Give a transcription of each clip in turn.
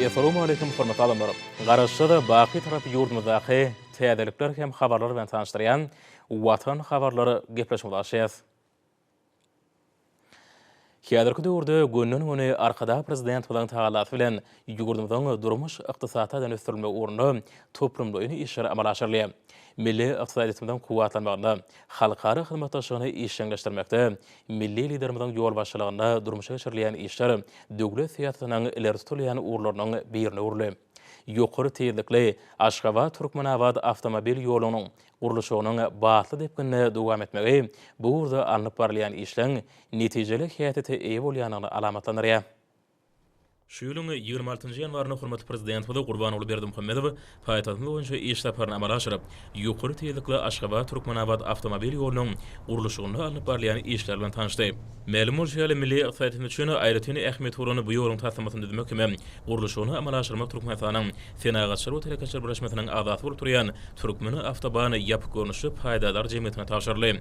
Essalawmaleýkim hormatly adamlar! Garaşsyz, baky Tarap ýurdumyzdaky täzelikler hem habarlar bilen tanyşdyrýan Watan habarlar gepleşigimizi açýas. Häzirki döwürde gönden-göni Arkadag Prezidentimiziň tagallasy bilen ýurdumyzyň durmuş-ykdysady taýdan ösdürilmegi ugrunda toplumlaýyn işler amala aşyrylýar. Milli ykdysadyýetimiziň kuwwatlanmagynda, halkara hyzmatdaşlygyny işjeňleşdirmekde milli Liderimiziň ýolbaşçylygynda durmuşa geçirilýän işler döwlet syýasatynyň ileri tutulýan ugurlarynyň birine öwrüldi. Ýokary tizlikli Aşgabat-Türkmenabat awtomobil ýolunyň gurluşygynyň batly depginde dowam etmegi bu ugurda alnyp barylýan işleň netijeli häsiýete eýe bolýandygyny alamatlandyrýar. Şu ýylyň 26-njy ýanwarynda hormatly Prezidentimiz Gurbanguly Berdimuhamedow paýtagtymyz boýunça iş saparyny amala aşyryp, ýokary tizlikli Aşgabat-Türkmenabat awtomobil ýolunyň gurluşygynda alnyp barylýan işler bilen tanyşdy. Mälim bolşy ýaly, milli ykdysadyýetimiz üçin aýratyn ähmiýeti bolan bu ýoluň taslamasyny düzmek hem gurluşygyny amala aşyrmak Türkmenistanyň Senagatçylar we telekeçiler birleşmesiniň agzasy bolup durýan Türkmen awtoban ýapyk görnüşli paýdarlar jemgyýetine tabşyryldy.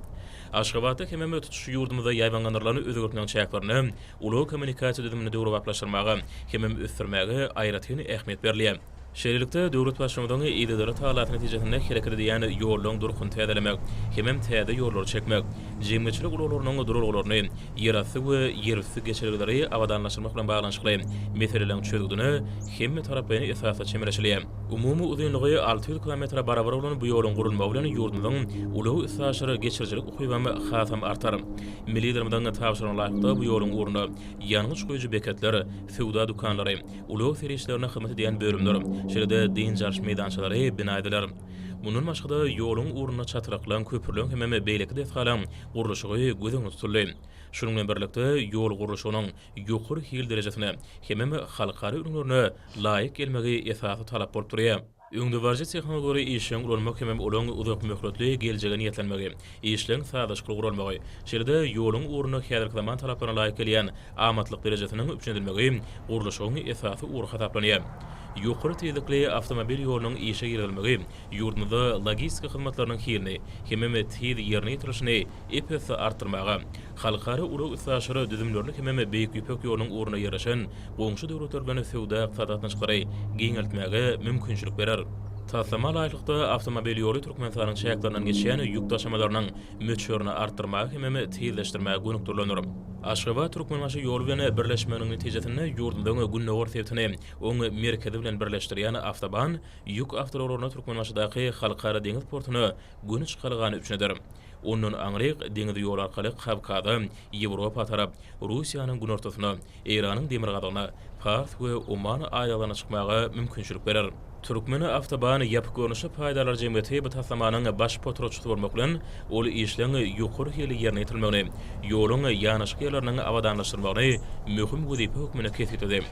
Aşgabatda hemem tutuş ýurdumyzda ýaýbaňlandyrylan özgertmegiň çäklerinde ulag-kommunikasiýa düzümini döwrebaplaşdyrmaga hemem ösdürmäge aýratyn ähmiýet berilýär. Şeýlelikde, döwlet Baştutanynyň yzygiderli tagallasy netijesinde hereket edýän ýollaryň durkuny täzelemek hemem täze ýollary çekmek, jemgyýetçilik ulaglarynyň duralgalaryny, ýerasty we ýerüsti geçelgeleri abadanlaşdyrmak bilen baglanyşykly meseleleriň çözgüdine hemmetaraplaýyn esasda çemeleşilýär. Umumy uzynlygy 600 kilometre barabar bolan bu ýoluň gurulmagy bilen ýurdumyzyň ulag-üstaşyr geçirijilik ukybam hasam artar. Milli Liderimiziň tabşyrygyna laýyklykda, bu ýoluň ugrunda ýangyç guýujy beketler, söwda dükanlary, ulag serişdelerine hyzmat edýän bölümler, şeýle-de dynç alyş meýdançalary bina ediler. Mundan başga-da, ýoluň ugrunda çatryklaryň, köprüleriň hemem beýleki desgalaryň gurluşygy göz öňünde tutuldy. Şunuň bilen birlikde, ýol gurluşygynyň ýokary hil derejesine hemem halkara ülňülerine laýyk gelmegi esasy talap bolup durýar. Öňdebaryjy tehnologiýalary işjeň ulanmak hemem olaryň uzak möhletli geljege niýetlenmegi, işleň sazlaşykly guralmagy, şeýle-de ýoluň ugrunda häzirki zaman talaplaryna laýyk gelýän amatlyk derejesiniň üpjün edilmegi gurluşygyň esasy ugry hasaplanýar. Ýokary tizlikli awtomobil ýolunyň işe girizilmegi ýurdumyzda logistika hyzmatlarynyň hilini hemem tiz ýerine ýetirilişini ep-esli artdyrmaga, halkara ulag-üstaşyr düzümlerini hemem Beýik Ýüpek ýolunyň ugrunda ýerleşen goňşy döwletler bilen söwda-ykdysady gatnaşyklary giňeltmäge mümkinçilik berer. Taslama laýyklykda, awtomobil ýoly Türkmenistanyň çäklerinden geçýän ýük daşamalarynyň möçberini artdyrmaga hemem tizleşdirmäge gönükdirilendir. Aşgabat-Türkmenbaşy ýoly bilen birleşmeginiň netijesinde ýurdumyzyň gündogar sebitini oň merkezi bilen birleşdirýän awtoban ýük awtoulaglaryna Türkmenbaşydaky Halkara deňiz portuna göni çykalgany üpjün eder. Ondan aňryk deňiz ýoly arkaly Kawkaza, Ýewropa tarap, Russiýanyň günortasyna, Eýranyň demirgazygyna, Pars we Oman aýlaglaryna çykmaga mümkinçilik berer. Türkmen awtoban ýapyk görnüşli paýdarlar jemgyýeti bu taslamanyň baş potratçysy bolmak bilen, ol işleň ýokary hilli ýerine ýetirilmegini, ýoluň ýanaşyk ýerleriniň abadanlaşdyrylmagyny möhüm wezipe hökmünde kesgitledi.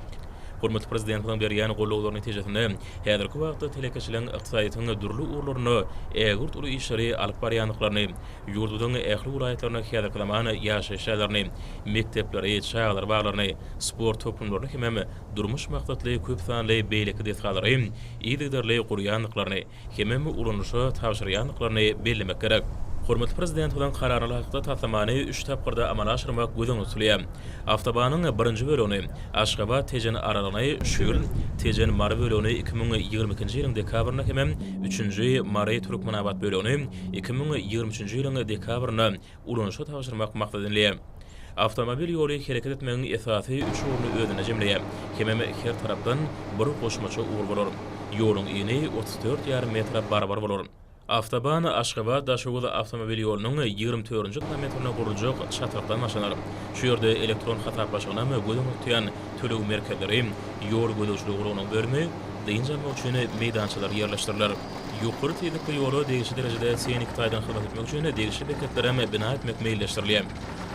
Hormatly Prezidentimiziň berýän gollawlary netijesinde, häzirki wagtda telekeçiligiň ykdysadyýetiň dürli ugurlarynda ägirt uly işleri alyp barýandyklaryny, ýurdumyzyň ähli welaýatlarynda häzirki zaman ýaşaýyş jaýlaryny, mekdepleri, çagalar baglaryny, sport toplumlaryny hemem durmuş maksatly köp sanly beýleki desgalary yzygiderli gurýandyklaryny hemem ulanyşa tabşyrýandyklaryny bellemek gerek. Hormatly Prezidentimiziň Kararyna laýyklykda taslamany üç tapgyrda amala aşyrmak göz öňünde tutulýar. Awtobanyň birinji bölegini, Aşgabat-Tejen aralygyny şu ýyl, Tejen-Mary bölegini 2022-nji ýylyň dekabrynda hemem üçünji Mary-Türkmenabat bölegini 2023-nji ýylyň dekabrynda ulanyşa tabşyrmak maksat edinilýär. Awtomobil ýoly hereket etmegiň esasy üç ugruny özünde jemleýär, hemem her tarapdan bir goşmaça ugur bolar. Ýoluň ini 34 ýarym metre barabar bolar. Awtoban Aşgabat-Daşoguz awtomobil ýolunyň 24-nji kilometrinde guruljak çatrykdan başlanar. Şu ýerde elektron hasaplaşygynam göz öňünde tutýan töleg merkezleri, ýol gözegçiligi gullugynyň bölümi, dynç almak üçin meýdançalar ýerleşdiriler. Ýokary tizlikli ýola degişli derejede tehniki taýdan hyzmat etmek üçin degişli beketlerem bina etmek meýilleşdirilýär.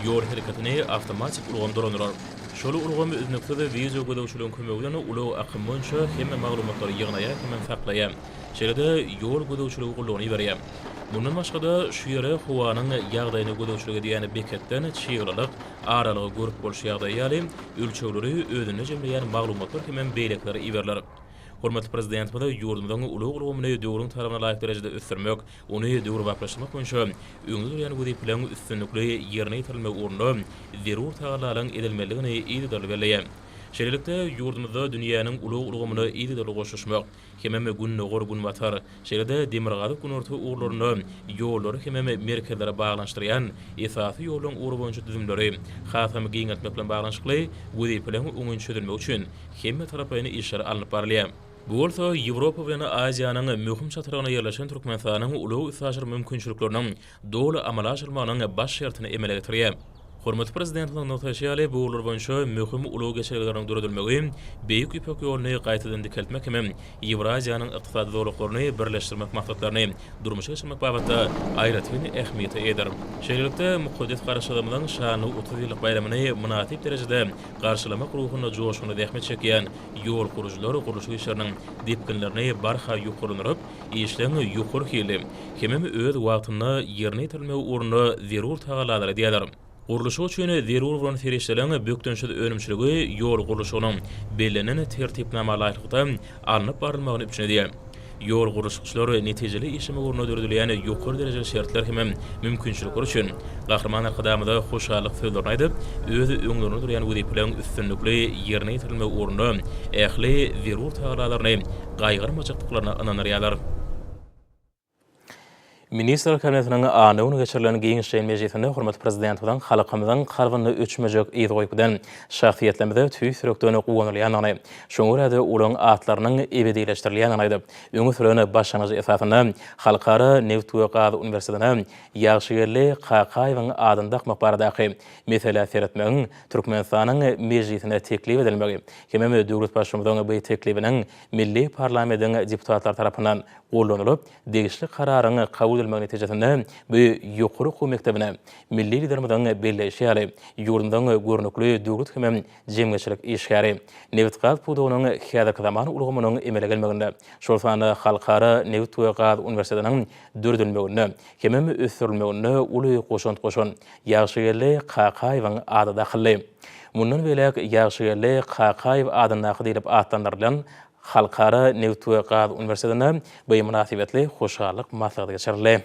Ýol hereketini awtomatik ulgam dolandyrar. Şol ulgam üznüksiz wideo gözegçiligiň kömegi bilen ulag akymy boýunça hemme maglumatlary ýygnaýar hemem saklaýar. Şeýle-de ýol gözegçiligi gullugyna iberýär. Mundan başga-da, şu ýere howanyň ýagdaýyna gözegçilik edýän beketden çyglylyk, aralygy görüp boluş ýagdaýy ýaly ölçegleri özünde jemleýän maglumatlar hemem beýlekiler iberiler. Hormatly Prezidentimiz ýurdumyzyň ulag ulgamyny döwrüň talabyna laýyk derejede ösdürmek, ony döwrebaplaşdyrmak boýunça öňde durýan wezipeleriň üstünlikli ýerine ýetirilmegi ugrunda zerur tagallalaryň edilmelidigini yzygiderli belleýär. Şeýlelikde, ýurdumyzda dünýäniň ulag ulgamyna yzygiderli goşulyşmak hemem Gündogar-Günbatar, şeýle-de Demirgazyk-Günorta ugurlarynda ýollary hemem merkezleri baglanyşdyrýan esasy ýollaryň ugry boýunça düzümleri hasam giňeltmek bilen baglanyşykly wezipeleriň oňyn çözülmegi üçin hemmetaraplaýyn işler alnyp barylýar. Bu bolsa Ýewropa bilen Aziýanyň möhüm çatrygynda ýerleşen Türkmenistanyň ulag-üstaşyr mümkinçilikleriniň doly amala aşyrylmagynyň baş şertini emele getirýär. Hormatly Prezidentimiziň nygtaýşy ýaly, bu ugurlar boýunça möhüm ulag geçelgeleriniň döredilmegi Beýik Ýüpek ýoluny gaýtadan dikeltmek hem Ýewraziýanyň ykdysady zolaklaryny birleşdirmek maksatlaryny durmuşa geçirmek babatda aýratyn ähmiýete eýedir. Şeýlelikde, mukaddes Garaşsyzlygymyzyň şanly 30 ýyllyk baýramyny mynasyp derejede garşylamak ruhunda joşgunly zähmet çekýän ýol gurujylar gurluşyk işleriniň depginlerini barha ýokarlandyryp, işleň ýokary hilli hemem öz wagtynda ýerine ýetirilmegi ugrunda zerur tagallalary edýärler. Gurluşyk üçin zerur bolan serişdeleriň bökdençsiz önümçiligi ýol gurluşygynyň bellenen tertipnama laýyklykda alnyp barylmagyny üpjün edýär. Ýol gurluşykçylar netijeli işlemek ugrunda döredilýän ýokary derejeli şertler hemem mümkinçilikler üçin Gahryman Arkadagymyza hoşallyk sözlerini aýdyp, öz öňlerinde durýan wezipeleriň üstünlikli ýerine ýetirilmegi ugrunda ähli zerur tagallalaryny gaýgyrmajakdyklaryna ynandyrýarlar. Ministrler Kabinetiniň anna güni geçirilen giňişleýin mejlisinde hormatly Prezidentimiziň halkymyzyň kalbynda öçmejek yz goýup giden şahsyýetlerimize tüýs ýürekden guwanylýandygyny, şoňa görä-de olaryň atlarynyň ebedileşdirilýändigini aýdyp, öňe süren başlangyjy esasynda Halkara nebit we gaz uniwersitetine Ýagşygeldi Kakaýewiň adyny dakmak baradaky meselä seretmegiň Türkmenistanyň Mejlisine teklip edilmegi hemem döwlet Baştutanynyň bu teklibiniň milli parlamentiň deputatlary tarapyndan gollanylyp, degişli kararyň kabul edilmegi netijesinde bu ýokary okuw mekdebine milli Liderimiziň belleýşi ýaly, ýurdumyzyň görnükli döwlet hemem jemgyýetçilik işgäri, nebitgaz pudagynyň häzirki zaman ulgamynyň emele gelmeginde, şol sanda Halkara nebit we gaz uniwersitetiniň döredilmeginde hemem ösdürilmeginde uly goşant goşan Ýagşygeldi Kakaýewiň ady dakyldy. Mundan beýläk Ýagşygeldi Kakaýew adyndaky diýlip atlandyrylan Halkara nebit we gaz uniwersitetinde bu mynasybetli hoşallyk maslahaty geçirildi.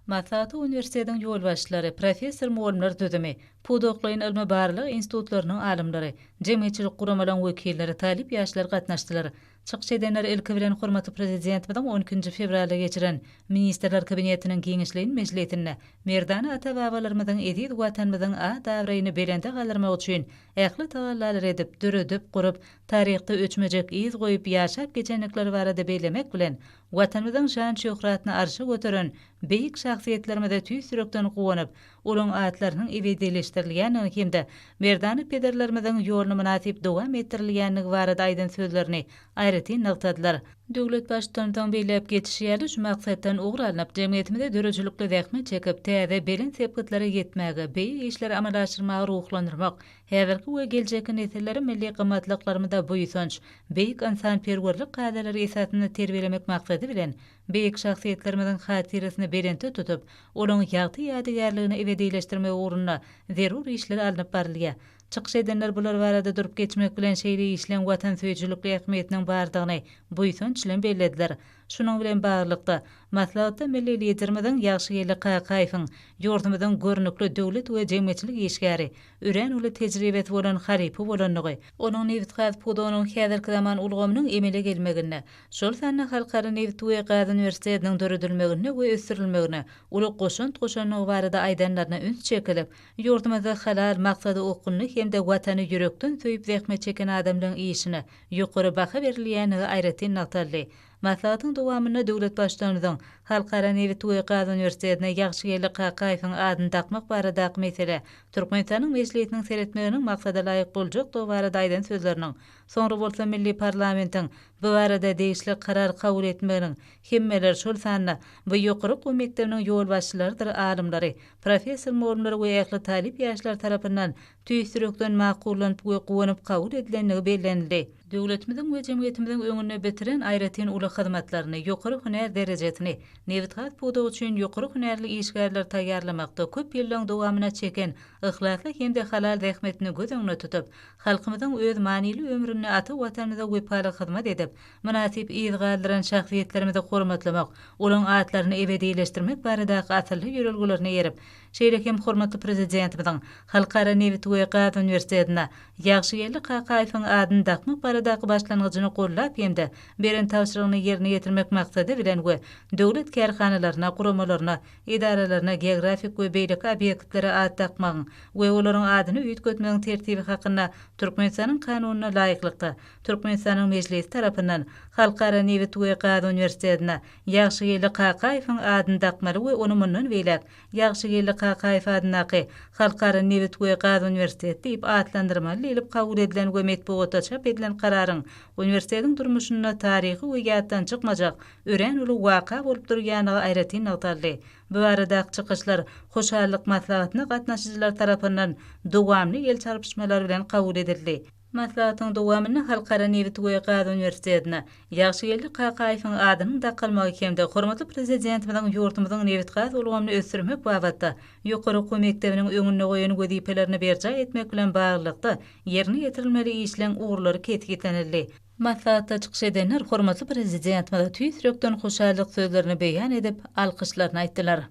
Maslahata uniwersitetiň ýolbaşçylary, professor-mugallymlar düzümi, pudaklaýyn ylmy-barlag institutlarynyň alymlary, jemgyýetçilik guramalaryň wekilleri, talyp ýaşlar gatnaşdylar. Çykyş edenler ilki bilen hormatly Prezidentimiziň on ikinji fewralda geçiren Ministrler Kabinetiniň giňişleýin mejlisinde merdana ata-babalarymyzyň eziz Watanymyzyň at-abraýyny belende galdyrmak üçin ähli tagallalary edip, döredip, gurup, taryhda öçmejek yz goýup ýaşap geçendikleri barada bellemek bilen, Watanymyzyň şan-şöhratyny arşa göteren beýik şahsyýetlerimize tüýs ýürekden guwanyp, olaryň atlarynyň ebedileşdirilýändigini hem-de merdana pederlerimiziň ýoluny mynasyp dowam etdirilýändigi barada aýdan sözlerini aýratyn nygtadylar. Döwlet Baştutanymyzyň belläp geçişi ýaly, şu maksatdan ugur alnyp, jemgyýetimizde döredijilikli zähmet çekip, täze belent sepgitlere ýetmäge, beýik işleri amala aşyrmaga ruhlandyrmak, häzirki we geljekki nesilleri milli gymmatlyklarymyza buýsanç, beýik ynsanperwerlik kadalary esasynda terbiýelemek maksady bilen, beýik şahsyýetlerimiziň hatyrasyny belentde tutup, olaryň ýagty ýadygärligini ebedileşdirmek ugrunda zerur işler alnyp barylýar. Çykyş edenler bular barada durup geçmek bilen şeýle işleň watansöýüjilikli ähmiýetiniň bardygyny buýsanç bilen bellediler. Şunuň bilen baglylykda, maslahatda milli Liderimiziň Ýagşygeldi Kakaýewiň ýurdumyzyň görnükli döwlet we jemgyýetçilik işgäri, örän uly tejribesi bolan halypa bolandygy, onuň nebitgaz pudagynyň häzirki zaman ulgamynyň emele gelmeginde, şol sanda Halkara nebit we gaz uniwersitetiniň döredilmeginde we ösdürilmegine uly goşant goşandygy barada aýdanlaryna üns çekilip, ýurdumyzda halal, maksada okgunly hem-de Watany ýürekden söýüp zähmet çeken adamlaryň işine ýokary baha berilýändigi aýratyn nygtaldy. Maslahatyň dowamynda döwlet Baştutanymyzyň Halkara nebit we gaz uniwersitetine Ýagşygeldi Kakaýewiň adyny dakmak baradaky meselä Türkmenistanyň Mejlisiniň seretmeginiň maksada laýyk boljakdygy barada aýdan sözleriniň, soňra bolsa milli parlamentiň bu barada degişli karar kabul etmeginiň hemmeler, şol sanda bu ýokary okuw mekdebiniň ýolbaşçylarydyr alymlary, professor-mugallymlary we ähli talyp ýaşlar tarapyndan tüýs ýürekden makullanyp we guwanyp kabul edilendigi bellenildi. Döwletimiziň we jemgyýetimiziň öňünde bitiren aýratyn uly hyzmatlaryny, ýokary hünär derejesini, nebitgaz pudagy üçin ýokary hünärli işgärleri taýýarlamakda köp ýyllaryň dowamynda çeken yhlasly hem-de halal zähmetini göz öňünde tutup, halkymyzyň öz manyly ömründe ata Watanymyza wepaly hyzmat edip, edip, mynasyp yz galdyran şahsyýetlerimizi hormatlamak, olaň atlaryny ebedileşdirmek baradaky asylly ýörelgelerine eýerip, şeýle hem hormatly Prezidentimiziň Halkara nebit we gaz uniwersitetine Ýagşygeldi Kakaýewiň adyny dakmak baradaky başlangyjyny goldap hem-de beren tabşyrygyny ýerine ýetirmek maksady bilen we döwlet kärhanalaryna, guramalaryna, edaralaryna, geografik we beýleki obýektlere at dakmagyň we olaryň adyny üýtgetmegiň tertibi hakynda Türkmenistanyň Kanunyna laýyklykda, Türkmenistanyň Mejlisi tarapyndan Halkara nebit we gaz uniwersitetine Ýagşygeldi Kakaýewiň adyny dakmaly we ony mundan beýläk Ýagşygeldi Kakaýew adyndaky Halkara nebit we gaz uniwersiteti diýip atlandyrmaly diýlip kabul edilen we metbugatda çap edilen kararyň uniwersitetiň durmuşynda taryhy we ýatdan çykmajak örän uly waka bolup durýandygy aýratyn nygtaldy. Bu baradaky çykyşlar hoşallyk maslahatyna gatnaşyjylar tarapyndan dowamly el çarpyşmalar bilen kabul edildi. Maslahatyň dowamynda Halkara nebit we gaz uniwersitetine Ýagşygeldi Kakaýewiň adynyň dakylmagy hem-de hormatly Prezidentimiziň ýurdumyzyň nebitgaz ulgamyny ösdürmek babatda ýokary okuw mekdebiniň öňünde goýan wezipelerini berjaý etmek bilen baglylykda ýerine ýetirilmeli işleň ugurlary kesgitlenildi. Maslahatda çykyş edenler hormatly Prezidentimize tüýs ýürekden hoşallyk sözlerini beýan edip, alkyşlaryny aýtdylar.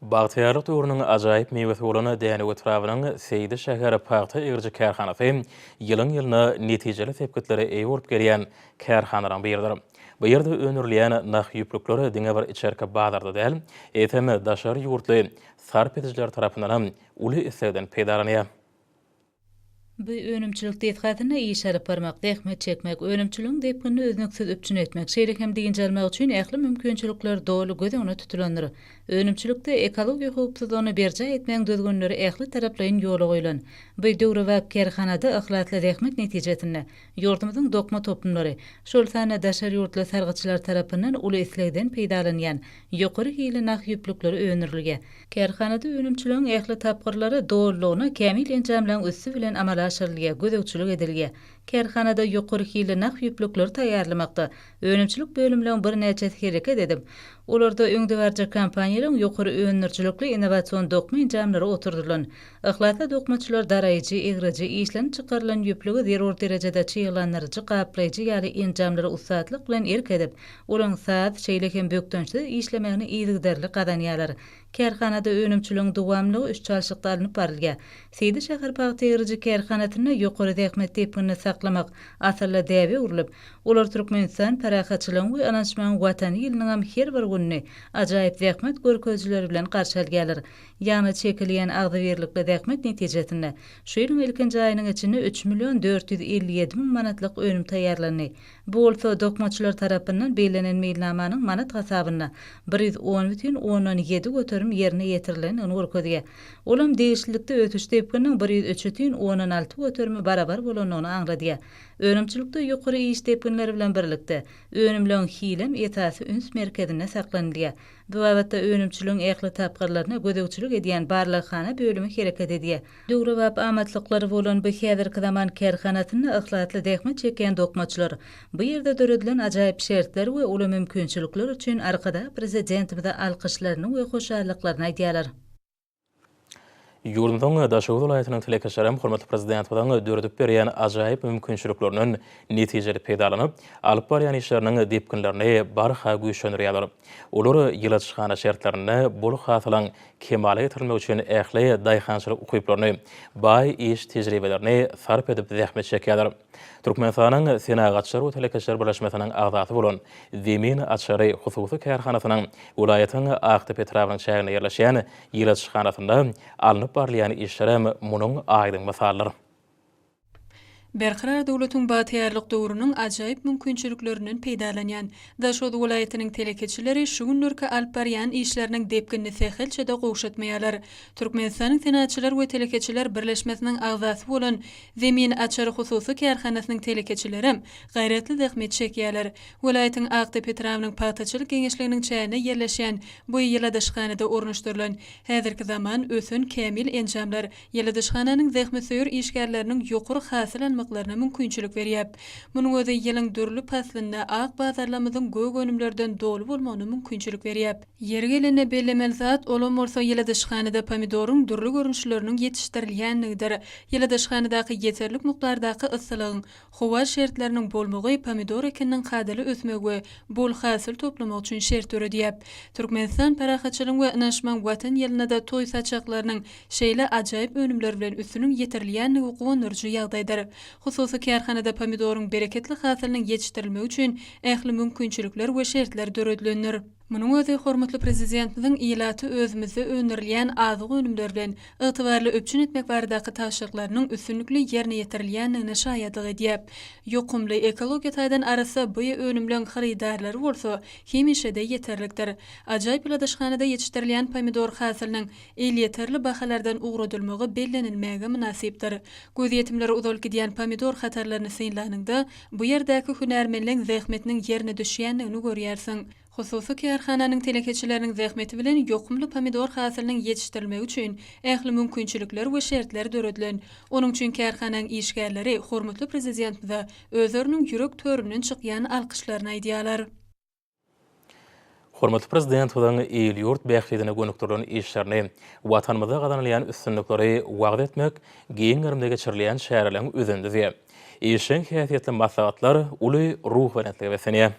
Bagtyýarlyk döwrüniň ajaýyp miwesi bolan Dänew etrabynyň Seýdi şäher pagta egriji kärhanasy ýylyň-ýylyna netijeli sepgitlere eýe bolup gelýän kärhanalaryň biridir. Bu ýerde öndürilýän nah ýüplükler diňe bir içerki bazarda däl, eýsem, daşary ýurtly sarp edijiler tarapyndan hem uly islegden peýdalanýar. Bu önümçilik desgasynda iş alyp barmak, zähmet çekmek, önümçiligiň depginini üznüksiz üpjün etmek, şeýle hem dynç almak üçin ähli mümkinçilikler doly göz öňünde tutulandyr. Önümçilikde ekologiýa howpsuzlygyny berjaý etmegiň düzgünleri ähli taraplaýyn ýola goýlan. Bu döwrebap kärhanada yhlasly zähmet netijesinde ýurdumyzyň dokma toplumlary, şol sanda daşary ýurtly sargytçylar tarapyndan uly islegden peýdalanýan ýokary hilli nah ýüplükleri öndürilýär. Kärhanada önümçiligiň ähli tapgyrlary dolulygyna kämil enjamlaryň üsti bilen amala aşyrylýar, gözegçilik edilýär. Kärhanada ýokary hilli nah ýüplükleri taýýarlamakda önümçilik bölümleriň birnäçesi hereket edip, olarda öňdebaryjy kompaniýalaryň ýokary öndürijilikli innowasion dokma enjamlary oturdylan. Yhlasly dokmaçylar daraýjy, egriji, işlenip çykarylan ýüplügi zerur derejede çyglandyryjy, gaplaýjy ýaly enjamlara ussatlyk bilen erk edip, Olaryň saz, şeýle hem bökdençsiz işlemegini yzygiderli gazanýarlar. Kärhanada önümçiligiň dowamlylygy üç çalşykda alnyp barylýar. Seýdi şäher pagta egriji kärhanasynda ýokary zähmet depginini saklamak asylly däbe öwrülip, olar Türkmenistan parahatçylygyň we ynanyşmagyň Watany ýylynyňam her bir gününi ajaýyp zähmet görkezijileri bilen garşy alýarlar. Ýagny çekilýän agzybirlikli zähmet netijesinde şu ýylyň ilkinji aýynyň içinde üç million 457 müň manatlyk önüm taýýarlandy. Bu bolsa dokmaçylar tarapyndan bellenen meýilnamanyň manat hasabynda 110 bütin ondan 7% ýerine ýetirilendigini görkezýär. Olam degişlilikde ösüş depgininiň 103 bütin ondan 6 göterime barabar bolandygyny aňladýar. Önümçilikde ýokary iş depginleri bilen birlikde, önümleň hilem esasy üns merkezinde saklanylýar. Bu babatda önümçiligiň ähli tapgyrlaryna gözegçilik edýän barlaghana bölümi hereket edýär. Döwrebap amatlyklary bolan bu häzirki zaman kärhanasynda yhlasly zähmet çekýän dokmaçylar bu ýerde döredilen ajaýyp şertler we uly mümkinçilikler üçin Arkadag Prezidentimize alkyşlaryny we hoşallyklaryny aýdýarlar. Ýurdumyzyň Daşoguz welaýatynyň telekeçilerem hormatly Prezidentimiziň döredip berýän ajaýyp mümkinçiliklerinden netijeli peýdalanyp, alyp barýan işleriniň depginlerini barha güýçlendirýärler. Olar ýyladyşhana şertlerinde bol hasylyň kemala getirilmegi üçin ähli daýhançylyk ukyplaryny, baý iş tejribelerini sarp edip zähmet çekýärler. Türkmenistanyň Senagatçylar we telekeçiler birleşmesiniň agzasy bolan Zemin açary hususy kärhanasynyň welaýatyň Akdepe etrabynyň çäginde ýerleşýän ýyladyşhanasynda alnyp barylýan işlerem munuň aýdyň mysalydyr. Berkarar döwletiň bagtyýarlyk döwrüniň ajaýyp mümkinçiliklerinden peýdalanýan Daşoguz welaýatynyň telekeçileri şu günlerki alyp barýan işleriniň depginini sähelçe-de gowşatmaýarlar. Türkmenistanyň Senagatçylar we telekeçiler birleşmesiniň agzasy bolan Zemin açary hususy kärhanasynyň telekeçilerem gaýratly zähmet çekýärler. Welaýatyň Akdepe etrabynyň pagtaçylyk geňeşliginiň çäginde ýerleşýän bu ýyladyşhanada ornaşdyrylan häzirki zaman ösen kämil enjamlar Ýyladyşhananyň zähmetsöýer işgärleriniň ýokary hasyl almagyna. almaklaryna mümkinçilik berýär. Munuň özi ýylyň dürli paslynda ak bazarlarymyzyň gök önümlerden doly bolmagyna mümkinçilik berýär. Ýeri gelende bellemeli zat, olam bolsa ýyladyşhanada pomidoryň dürli görnüşleriniň ýetişdirilýänligidir. Ýyladyşhanadaky ýeterlik mukdardaky yssylygyň, howa şertleriniň bolmagy pomidor ekininiň kadaly ösmegi we bol hasyl toplamagy üçin şert döredýär. Türkmenistan parahatçylygyň we ynanyşmagyň Watan ýylynda-da toý saçaklarynyň şeýle ajaýyp önümler bilen üstüniň ýetirilýänligi guwandyryjy ýagdaýdyr. Hususy kärhanada pomidoryň bereketli hasylynyň ýetişdirilmegi üçin ähli mümkinçilikler we şertler döredilendir. Munuň özi hormatly Prezidentimiziň ilaty özümizde öndürilýän azyk önümleri bilen ygtybarly üpjün etmek baradaky tabşyryklarynyň üstünlikli ýerine ýetirilýändigine şaýatlyk edýär. Ýokumly, ekologiýa taýdan arassa bu önümleň hyrydarlary bolsa hemişe-de ýeterlikdir. Ajaýyp ýyladyşhanada ýetişdirilýän pomidor hasylynyň elýeterli bahalardan ugradylmagy bellenilmäge mynasypdyr. Gözýetimlere uzalyp gidýän pomidor hatarlaryny synlanyňda, bu ýerdäki hünärmenleň zähmetiniň ýerine düşýändigini görýärsiň. Hususy kärhananyň telekeçileriniň zähmeti bilen ýokumly pomidor hasylynyň ýetişdirilmegi üçin ähli mümkinçilikler we şertler döredilen. Onuň üçin kärhanaň işgärleri hormatly Prezidentimize özleriniň ýürek töründen çykýan alkyşlaryny aýdýarlar. Hormatly Prezidentimiziň il-ýurt bähbidine gönükdirilen işlerini, Watanymyzda gazanylýan üstünlikleri wagyz etmek giň gerimde geçirilýän çäreleriň özenini düzýär. Işjeň häsiýetli maslahatlar uly ruhubelentlige beslenýär.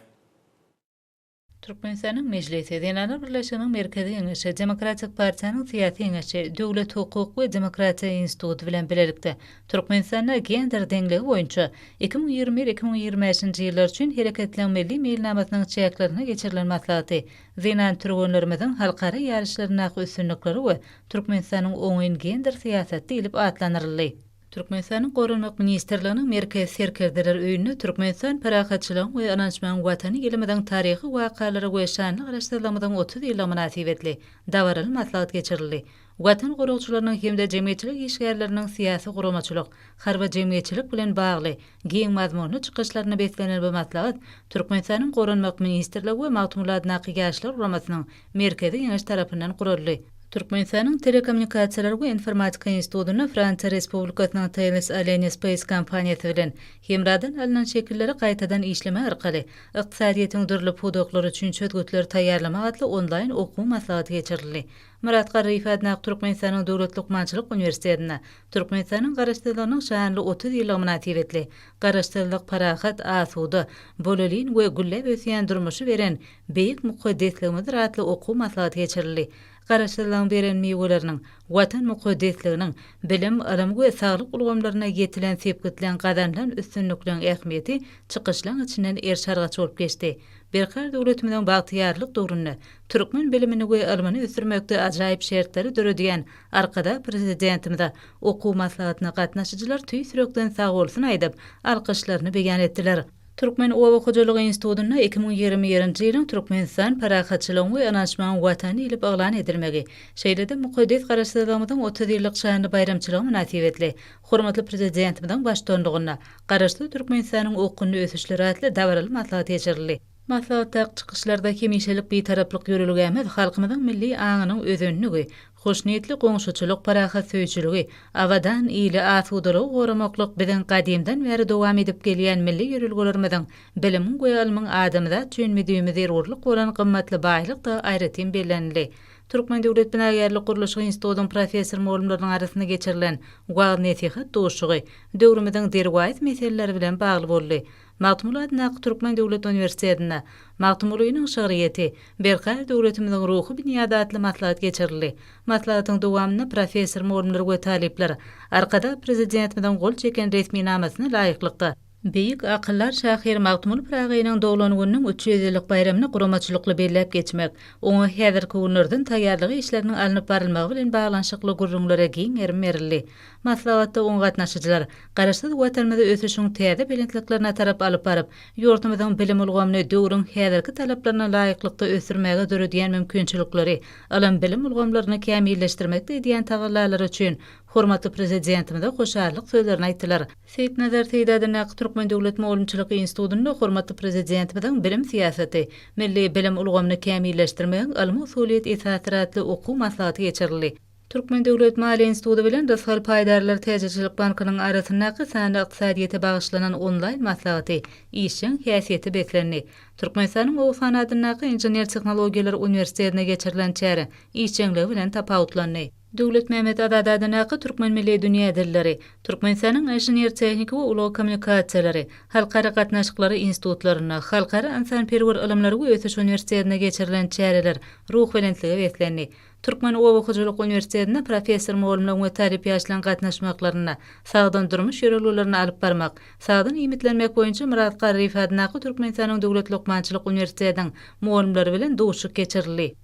Türkmenistanyň Mejlisi, Zenanlar birleşiginiň Merkezi Geňeşi, Demokratik partiýanyň Syýasy Geňeşi, Döwlet hukuk we demokratiýa instituty bilen bilelikde Türkmenistanda gender deňligi boýunça 2021, 2025-nji ýyllar üçin Hereketleň milli meýilnamasynyň çäklerinde geçirilen maslahaty zenan türgenlerimiziň halkara ýaryşlaryndaky üstünlikleri we Türkmenistanyň oňyn gender syýasaty diýlip atlandyryldy. Türkmenistanyň Goranmak ministrliginiň Merkezi Serkerdeler öýünde Türkmenistan parahatçylygyň we ynanyşmagyň Watany ýylymyzyň taryhy wakalary we şanly Garaşsyzlygymyzyň 30 ýyllygy mynasybetli dabaraly maslahat geçirildi. Watan goragçylarynyň hem-de jemgyýetçilik işgärleriniň syýasy-guramaçylyk, harby-jemgyýetçilik bilen bagly giň mazmunly çykyşlaryna beslenen bu maslahat Türkmenistanyň Goranmak ministrligi we Magtymguly adyndaky Ýaşlar guramasynyň Merkezi Geňeşi tarapyndan guraldy. Türkmenistanyň Telekommunikasiýalar we informatika institutynda Fransiýa Respublikasynyň Thales Alenia Space kompaniýasy bilen hemradan alnan şekilleri gaýtadan işlemek arkaly ykdysadyýetiň dürli pudaklary üçin çözgütleri taýýarlamak atly onlaýn okuw maslahaty geçirildi. Myrat Garryýew adyndaky Türkmenistanyň Döwlet lukmançylyk uniwersitetinde Türkmenistanyň Garaşsyzlygynyň şanly 30 ýyllygy mynasybetli Garaşsyzlyk parahat, asuda, bolelin we gülläp ösýän durmuşy beren beýik mukaddesligimizdir atly okuw maslahaty geçirildi. Garaşsyzlygyň beren miweleriniň, Watan mukaddesliginiň, bilim, ylym we saglyk ulgamlarynda ýetilen sepgitleň gazanylan üstünlikleň ähmiýeti çykyşlaň içinden eriş-argaç bolup geçdi. Berkarar döwletimiziň bagtyýarlyk döwründe türkmen bilimini we ylmyny ösdürmekde ajaýyp şertleri döredýän Arkadag Prezidentimize okuw maslahatyna gatnaşyjylar tüýs ýürekden sagbolsun aýdyp, alkyşlaryny beýan etdiler. Türkmen oba hojalygy institutynda 2021-nji ýylyň Türkmenistan, parahatçylygyň we ynanyşmagyň Watany diýlip yglan edilmegi, şeýle-de mukaddes Garaşsyzlygymyzyň 30 ýyllyk şanly baýramçylygy mynasybetli hormatly Prezidentimiziň baştutanlygynda Garaşsyz Türkmenistanyň okgunly ösüşleri atly dabaraly maslahat geçirildi. Maslahatdaky çykyşlarda hemişelik Bitaraplyk ýörelgämiz halkymyzyň milli aňynyň özenligi, hoşniýetli goňşuçylyk, parahatsöýüjiligi, abadan ili, asudalygy goramaklyk biziň gadymdan bäri dowam edip gelýän milli ýörelgelerimiziň, bilimiň we ylmyň adamzat üçin müdimi zerurlyk bolan gymmatly baýlykdygy aýratyn bellenildi. Türkmen döwlet binagärlik-gurluşyk institutynyň professor-mugallymlarynyň arasynda geçirilen wagyz-nesihat duşuşygy döwrümiziň derwaýys meseleleri bilen bagly boldy. Magtymguly adyndaky Türkmen döwlet uniwersitetinde Magtymgulynyň şygryýeti, Berkarar döwletimiziň ruhy binýady atly maslahat geçirildi. Maslahatyň dowamynda professor-mugallymlar we talyplar Arkadag Prezidentimiziň gol çeken resminamasyna laýyklykda, beýik akyldar şahyr Magtymguly Pyragynyň doglan gününiň 300 ýyllyk baýramyny guramaçylykly belläp geçmek, oňa häzirki günlerden taýýarlyk işleriniň alnyp barylmagy bilen baglanyşykly gürrüňlere giň gerim berildi. Maslahatda oňa gatnaşyjylar Garaşsyz Watanymyzy ösüşiň täze belentliklerine tarap alyp baryp, ýurdumyzyň bilim ulgamyny döwrüň häzirki talaplaryna laýyklykda ösdürmäge döredýän mümkinçilikleri, ylym-bilim ulgamlaryny kämilleşdirmekde edýän tagallalary üçin hormatly Prezidentimize hoşallyk sözlerini aýtdylar. Seýitnazar Seýdi adyndaky Türkmen döwlet mugallymçylyk institutynda hormatly Prezidentimiziň bilim syýasaty, milli bilim ulgamyny kämilleşdirmegiň ylmy-usulyýet esaslary atly okuw maslahaty geçirildi. Türkmen döwlet maliýe instituty bilen Rysgal paýdarlar täjirçilik bankynyň arasyndaky sanly ykdysadyýete bagyşlanan onlaýn maslahaty işjeň häsiýete beslendi. Türkmenistanyň Oguzhan adyndaky Inžener-tehnologiýalar uniwersitetinde geçirilen çäre işjeňligi bilen tapawutlandy. Döwletmämmet Azady adyndaky Türkmen milli dünýä dilleri, Türkmenistanyň Inžener-tehniki we ulag kommunikasiýalary, Halkara gatnaşyklary institutlarynda, Halkara ynsanperwer ylymlary we ösüş uniwersitetinde geçirilen çäreler ruhubelentlige beslendi. Türkmen oba hojalyk uniwersitetinde professor-mugallymlaryň we talyp ýaşlaryň gatnaşmaklarynda sagdyn durmuş ýörelgelerini alyp barmak, sagdyn iýmitlenmek boýunça Myrat Garryýew adyndaky Türkmenistanyň Döwlet lukmançylyk uniwersitetiniň mugallymlary bilen duşuşyk geçirildi.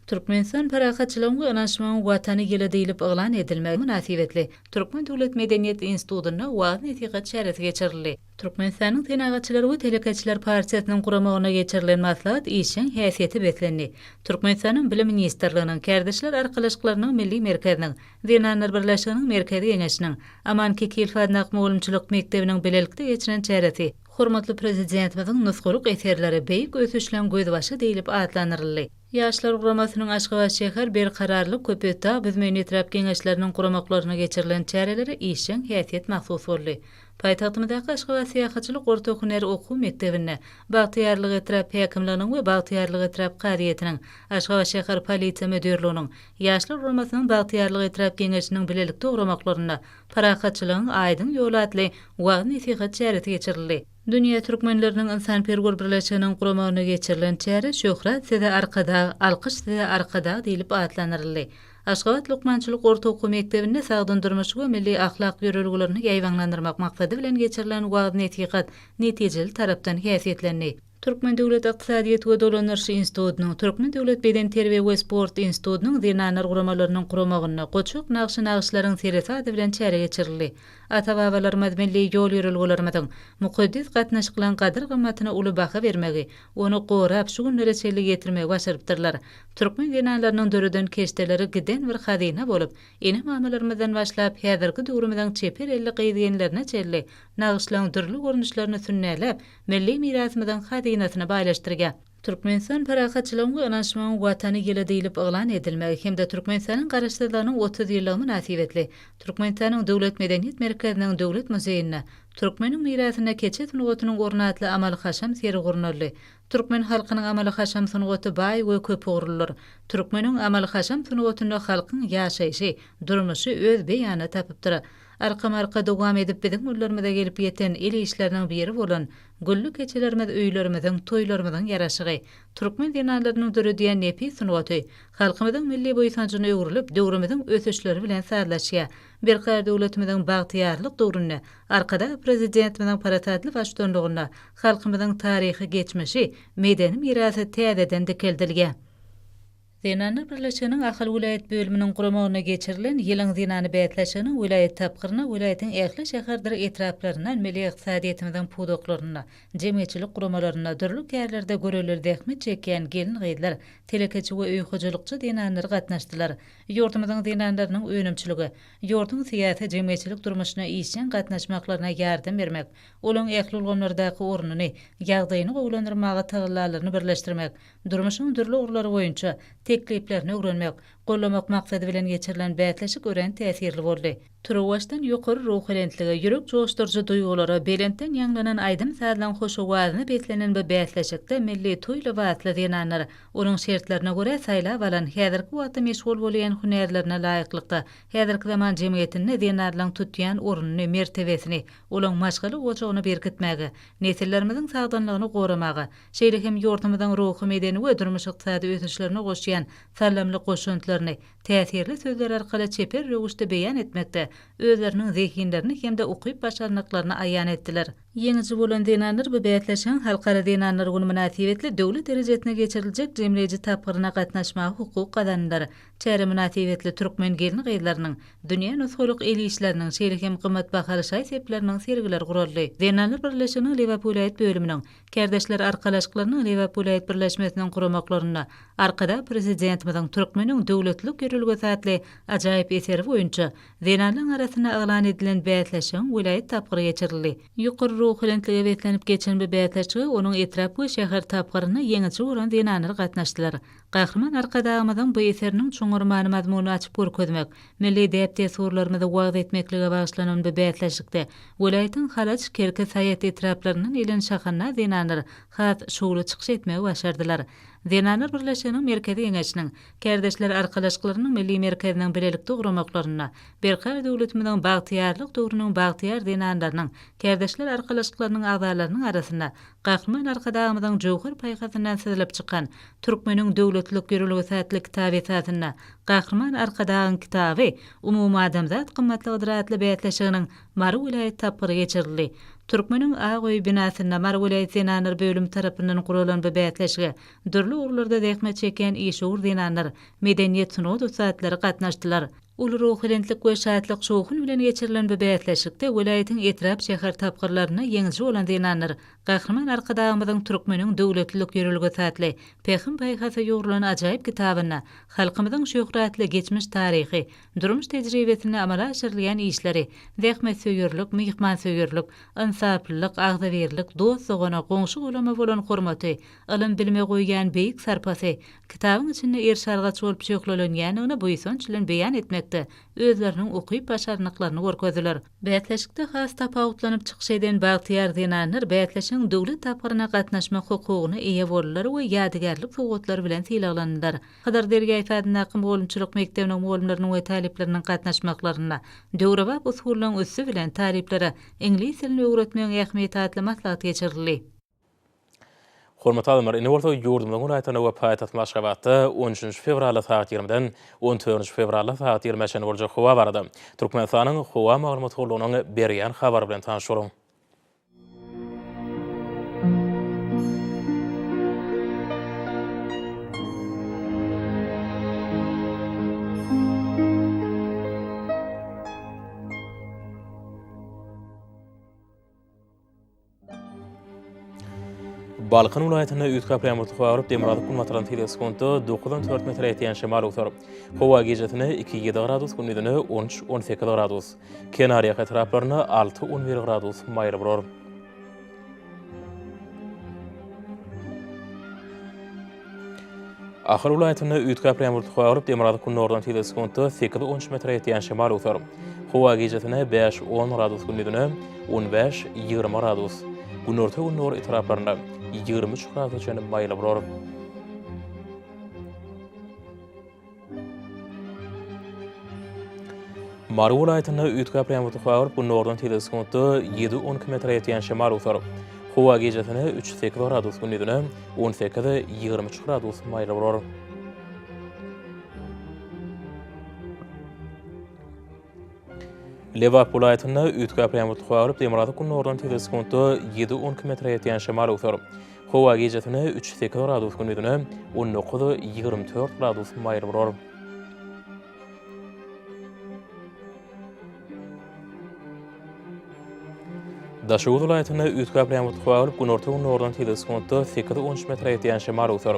Türkmenistan parahatçylygyň we ynanyşmagyň Watany ýyly diýlip yglan edilmegi mynasybetli Türkmen döwlet medeniýet institutynda wagyz-nesihat çäresi geçirildi. Türkmenistanyň Senagatçylar we telekeçiler partiýasynyň guramagynda geçirilen maslahat işjeň häsiýete beslendi. Türkmenistanyň Bilim ministrliginiň, Kärdeşler arkalaşyklarynyň Milli merkeziniň, Zenanlar birleşiginiň Merkezi Geňeşiniň, Aman Kekilow adyndaky mugallymçylyk mekdebiniň bilelikde geçiren çäresi hormatly Prezidentimiziň nusgalyk eserleri beýik ösüşleň gözbaşy diýlip atlandyryldy. Ýaşlar guramasynyň Aşgabat şäher, Berkararlyk, Köpetdag, Büzmeýin etrap Geňeşleriniň guramaklarynda geçirilen çärelere işjeň häsiýet mahsus boldy. Paýtagtymyzdaky Aşgabat syýahatçylyk orta hünär okuw mekdebinde Bagtyýarlyk etrap häkimliginiň we Bagtyýarlyk etrap kazyýetiniň, Aşgabat şäher polisiýa müdirliginiň, Ýaşlar guramasynyň Bagtyýarlyk etrap Geňeşiniň bilelikde guramaklarynda Parahatçylygyň aýdyň ýoly atly wagyz-nesihat çäresi geçirildi. Dünýä türkmenleriniň ynsanperwer birleşiginiň guramagynda geçirilen çäre Şöhrat size Arkadag, alkyş size Arkadag diýlip atlandyryldy. Aşgabat lukmançylyk orta okuw mekdebinde sagdyn durmuş we milli ahlak ýörelgelerini ýaýbaňlandyrmak maksady bilen geçirilen wagyz-nesihat netijeli tarapdan häsiýetlendi. Türkmen döwlet ykdysadyýet we dolandyryş institutynyň, Türkmen döwlet bedenterbiýe we sport institutynyň zenanlar guramalarynyň guramagynda Goçak nagşy nagyşlaryň seresi ady bilen çäre geçirildi. Ata-babalarymyz milli ýol-ýörelgelerimiziň, mukaddes gatnaşyklaryň gadyr-gymmatyna uly baha bermegi, ony gorap, şu günlere çenli ýetirmegi başarypdyrlar. Türkmen zenanlarynyň döreden keşdeleri giden bir hazyna bolup, ene-mamalarymyzdan başlap, häzirki döwrümiziň çeper elli gyz-gelinlerine çenli nagyşlaryň dürli görnüşlerini sünnäläp, milli mirasymyzyň hazynasyny baýlaşdyrýar. Türkmenistan parahatçylygyň we ynanyşmagyň Watany ýyly diýlip yglan edilmegi hem-de Türkmenistanyň Garaşsyzlygynyň 30 ýyllygy mynasybetli Türkmenistanyň Döwlet medeniýet merkeziniň Döwlet muzeýinde Türkmeniň mirasynda keçe sungatynyň orny atly amaly-haşam sergi gurnaldy. Türkmen halkynyň amaly-haşam sungaty baý we köpugurlydyr. Türkmeniň amaly-haşam sungatynda halkyň ýaşaýşy, durmuşy öz beýanyny tapypdyr. Arkama-arka dowam edip biziň günlerimize gelip ýeten el işleriniň biri bolan gülli keçelerimiz öýlerimiziň, toýlarymyzyň ýaraşygy. Türkmen zenanlarynyň döredýän nepis sungaty halkymyzyň milli buýsanjyna öwrülip, döwrümiziň ösüşleri bilen sazlaşýar. Berkarar döwletimiziň bagtyýarlyk döwründe Arkadag Prezidentimiziň parasatly baştutanlygynda halkymyzyň taryhy geçmişi, medeni mirasy täzeden dikeldilýär. Zenanlar birleşiginiň Ahal welaýat bölüminiň guramagynda geçirilen Ýylyň zenany bäsleşiginiň welaýat tapgyryna welaýatyň ähli şäherdir etraplaryndan milli ykdysadyýetimiziň pudaklarynda, jemgyýetçilik guramalarynda, dürli kärlerde göreldeli zähmet çekýän gelin-gyzlar, telekeçi we öý hojalykçy zenanlar gatnaşdylar. Ýurdumyzyň zenanlarynyň önümçilige, ýurduň syýasy-jemgyýetçilik durmuşyna işjeň gatnaşmaklaryna ýardam bermek, olaryň ähli ulgamlardaky ornuny, ýagdaýyny gowulandyrmaga tagallalaryny birleşdirmek, durmuşyň dürli ugurlary boýunça tekliplerini öwrenmek, goldamak maksady bilen geçirilen bäsleşik örän täsirli boldy. Turuwbaşdan ýokary ruhubelentlige, ýürek joşduryjy duýgulara, belentden ýaňlanan aýdym-sazlaň hoş owazyna beslenen bu bäsleşikde milli toý lybasly zenanlar, onuň şertlerine görä saýlap alan, häzirki wagtda meşgul bolýan hünärlerine laýyklykda, häzirki zaman jemgyýetinde zenanlaň tutýan ornuny, mertebesini, olaň maşgala ojagyny berkitmäge, nesillerimiziň sagdynlygyny goramaga, şeýle hem ýurdumyzyň ruhy-medeni we durmuş-ykdysady ösüşlerine goşýan saldamly goşantlaryny täsirli sözler arkaly çeper röwüşde beýan etmekde özleriniň zehinlerini hem-de ukyp-başarnyklaryny aýan etdiler. Ýeňiji bolan zenanlar bu bäsleşigiň Halkara zenanlar güni mynasybetli döwlet derejesinde geçiriljek jemleýji tapgyryna gatnaşmaga hukuk gazandylar. Çäre mynasybetli türkmen gelin-gyzlarynyň dünýä nusgalyk el işleriniň, şeýle hem gymmat bahaly şaý-sepleriniň sergileri guraldy. Zenanlar birleşiginiň Lebap welaýat bölüminiň Kärdeşler arkalaşyklarynyň Lebap welaýat birleşmesiniň guramaklarynda Arkadag Prezidentimiziň Türkmeniň döwletlilik ýörelgesi atly ajaýyp eseri boýunça zenanlaryň arasynda yglan edilen bäsleşigiň welaýat tapgyry geçirildi. Ýokary. ruhubelentlige beslenip geçen bu bäsleşige onuň etrap we şäher tapgyrynda ýeňiji bolan zenanlar gatnaşdylar. Gahryman Arkadagymyzyň bu eseriniň çuňňur many-mazmunyny açyp görkezmek, milli däp-dessurlarymyzy wagyz etmeklige bagyşlanan bu bäsleşikde welaýatyň Halaç, Kerki, Saýat etraplaryndan gelen şahandaz zenanlar has şowly çykyş etmegi başardylar. Zenanlar birleşiginiň Merkezi Geňeşiniň, Kärdeşler arkalaşyklarynyň Milli merkeziniň bilelikde guramaklarynda Berkarar döwletimiziň bagtyýarlyk döwrüniň bagtyýar zenanlarynyň, kärdeşler arkalaşyklarynyň agzalarynyň arasynda Gahryman Arkadagymyzyň jöwher paýhasyndan syzylyp çykan Türkmeniň döwletlilik ýörelgesi atly kitaby esasynda Gahryman Arkadagyň kitaby umumadamzat gymmatlygydyr atly bäsleşiginiň Mary welaýat tapgyry geçirildi. Türkmeniň Ak öýi binasynda Mary welaýat zenanlar bölümi tarapyndan guralan bu bäsleşige dürli ugurlarda zähmet çekýän işewür zenanlar, medeniýet, sungat ussatlary gatnaşdylar. Uly ruhubelentlik we şatlyk-şowhun bilen geçirilen bu bäsleşikde welaýatyň etrap-şäher tapgyrlarynda ýeňiji bolan zenanlar Gahryman Arkadagymyzyň Türkmeniň döwletlilik ýörelgesi atly pähim-paýhasa ýugrulan ajaýyp kitabynda halkymyzyň şöhratly geçmiş taryhy, durmuş tejribesinde amala aşyrylýan işleri, zähmetsöýerlik, myhmansöýerlik, ynsaplylyk, agzybirlik, dost-dogana, goňşy-golama bolan hormaty, ylym-bilime goýýan beýik sarpasy Kitabyň içinde eriş-argaç bolup şöhlelenýändigini buýsanç bilen beýan etmekde özleriniň ukyp-başarnyklaryny görkezdiler. Bäsleşikde has tapawutlanyp çykyş eden bagtyýar zenanlar bäsleşigiň döwlet tapgyryna gatnaşmak hukugyna eýe boldular we ýadygärlik sowgatlary bilen sylaglandylar. Hydyr Derýaýew adyndaky mugallymçylyk mekdebiniň mugallymlarynyň we talyplarynyň gatnaşmaklarynda döwrebap usullaryň üsti bilen talyplara iňlis dilini öwretmegiň ähmiýeti atly maslahat geçirildi. Hormatly adamlar, indi bolsa ýurdumyzyň welaýatlarynda we paýtagtymyz Aşgabatda on üçünji fewralda sagat ýigrimiden on dördünji fewralda sagat ýigrimä çenli boljak howa barada Türkmenistanyň Howa maglumat gullugynyň berýän habary bilen tanyş boluň. Balkan welaýatynda üýtgäp ýagmyrly howa bolup, demirgazyk-günbatardan tizligi sekuntda dokuzdan dört metre ýetýän şemal öwser. Howa gijesine iki, ýedi gradus, gündizine on üç, 18 gradus. Kenarýaka etraplarynda alty, 11 gradus maýyl bolar. Ahal welaýatynda üýtgäp ýagmyrly howa bolup, demirgazyk-gündogardan tizligi sekuntda sekiz-on üç metre ýetýän şemal öwser. Howa gijesine bäş-on gradus, gündizine on bäş-ýigrimi gradus. Günorta-gündogar etraplarynda 23 gradusa çenli maýyl bolar. Mary welaýatynda üýtgäp ýagmyrly howa bolup, günordan tizligi sekuntda ýedi-on iki metre ýetýän şemal öwser. Howa gijesine üç-sekiz gradus, gündizine on sekiz-ýigrimi üç gradus maýyl bolar. Lebap welaýatynda üýtgäp ýagmyrly howa bolup, demirgazyk-gündogardan tizligi sekuntda ýedi-on iki metre ýetýän şemal öwser. Howa gijesine üç-sekiz gradus, gündizine on dokuz-ýigrimi dört gradus maýyl bolar. Daşoguz welaýatynda üýtgäp ýagmyrly howa bolup, günorta-gündogardan tizligi sekuntda sekiz-on üç metre ýetýän şemal öwser.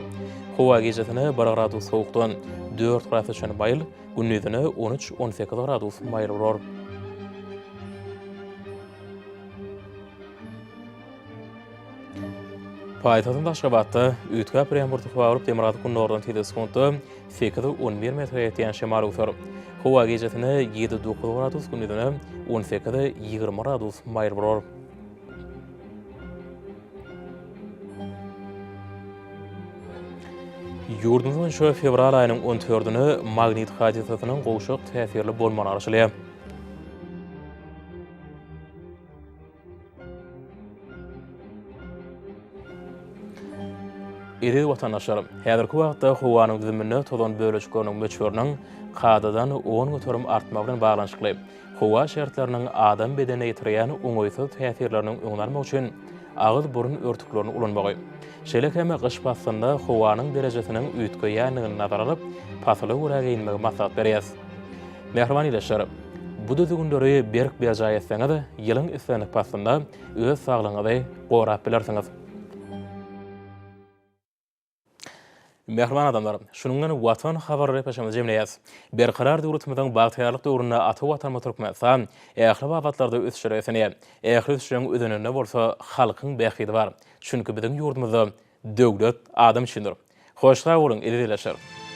Howa gijesine bir gradus sowukdan, dört gradusa çenli maýyl, gündizine on üç, 18 gradus maýyl bolar. Paýtagtymyz Aşgabatda üýtgäp durýan bulutly howa bolup, demirgazyk-gündogardan tizligi sekuntda sekiz, 11 metre ýetýän şemal öwser. Howa gijesine ýedi, dokuz gradus, gündizine on sekiz, 20 gradus maýyl bolar. Ýurdumyz boýunça fewral aýynyň on dördüne magnit hadysasynyň gowşak täsirli bolmagyna garaşylýar. Eziz watandaşlar, häzirki wagtda howanyň düzüminde tozan bölejikleriniň möçberiniň kadadan 10% artmagy bilen baglanyşykly howa şertleriniň adam bedenine ýetirýän oňaýsyz täsirleriniň öňüni almak üçin agyz-burun örtüklerini ulanmagy, şeýle hem gyş paslynda howanyň derejesiniň üýtgeýändigini nazara alyp, pasyla görä geýinmegi maslahat berýäris. Mähriban ildeşler, bu düzgünleri berk berjaý etseňiz, ýylyň islendik paslynda öz saglygyňyzy gorap bilersiňiz. Mähriban adamlar, şunuň bilen Watan habarlary gepleşigimizi jemleýäris. Berkarar döwletimiziň bagtyýarlyk döwründe ata Watanymyz Türkmenistan ähli babatlarda ösüşlere beslenýär. Ähli ösüşleriň özeninde bolsa halkyň bähbidi bar. Çünki biziň ýurdumyzda Döwlet adam üçindir. Hoş sag boluň, eziz ildeşler!